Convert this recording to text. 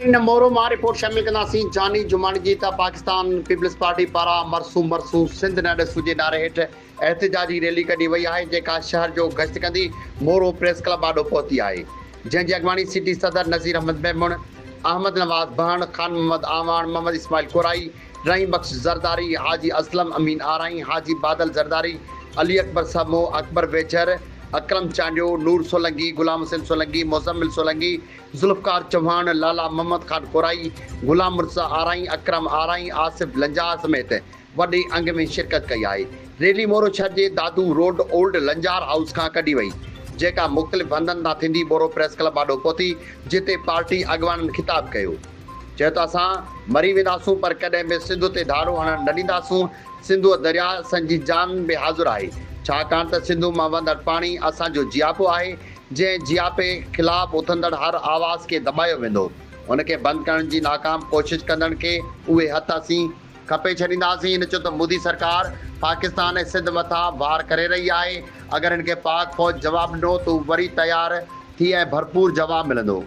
ان مورو مان رپورٽ شامل ڪنداسين جاني جماڻي جي ته پاڪستان پيپلز پارٽي پاران مرسون مرسون سنڌ نه ڏسون جي نعري هيٺ احتجاجي ريلي ڪڍي وئي آهي جيڪا شهر جو گشت ڪندي مورو پريس ڪلب آڏو پهتي آهي جنهن جي اڳواڻي سٽي صدر نذير احمد ميمڻ، احمد نواز بهڻ، خان محمد اعواڻ، محمد اسماعيل ڪورائي، رحيم بخش زرداري، حاجي اسلم امين آرائين، حاجي بادل زرداري، علي اڪبر سمو، اڪبر ويجهر، اڪرم چانڊيو، نور سولنگي، غلام حسين سولنگي، مزمل سولنگي، ذوالفقار چوهاڻ، لالا محمد خان ڪورائي، غلام مرتضيٰ آرائين، اڪرم آرائين، آصف لنجار سميت وڏي انگ ۾ شرڪت ڪئي آهي. ريلي مورو شهر جي Dadu road old Lanjar house کان ڪڍي وئي، جيڪا مختلف هنڌن تان ٿيندي مورو پريس ڪلب آڏو پهتي، جتي پارٽي اڳواڻن خطاب ڪيو. چيو ته اسان مري وينداسون پر ڪڏهن به سنڌ تي ڌاڙو هڻڻ نه ڏينداسون، سنڌوء درياء اسان جي جان به حاضر آهي، ڇاڪاڻ ته سنڌو مان وهندڙ پاڻي اسان جو جياپو آهي، جنهن جياپي خلاف اٿندڙ هر آواز کي دٻايو ويندو، ان کي بند ڪرڻ جي ناڪام ڪوشش ڪندڙن کي اهي هٿ اسين کپي ڇڏينداسين. هن چيو ته مودي سرڪار پاڪستان ۽ سنڌ مٿان وار ڪري رهي آهي، اگر هن کي پاڪ فوج جواب ڏنو ته هو وري تيار ٿي ۽ ڀرپور جواب ملندو.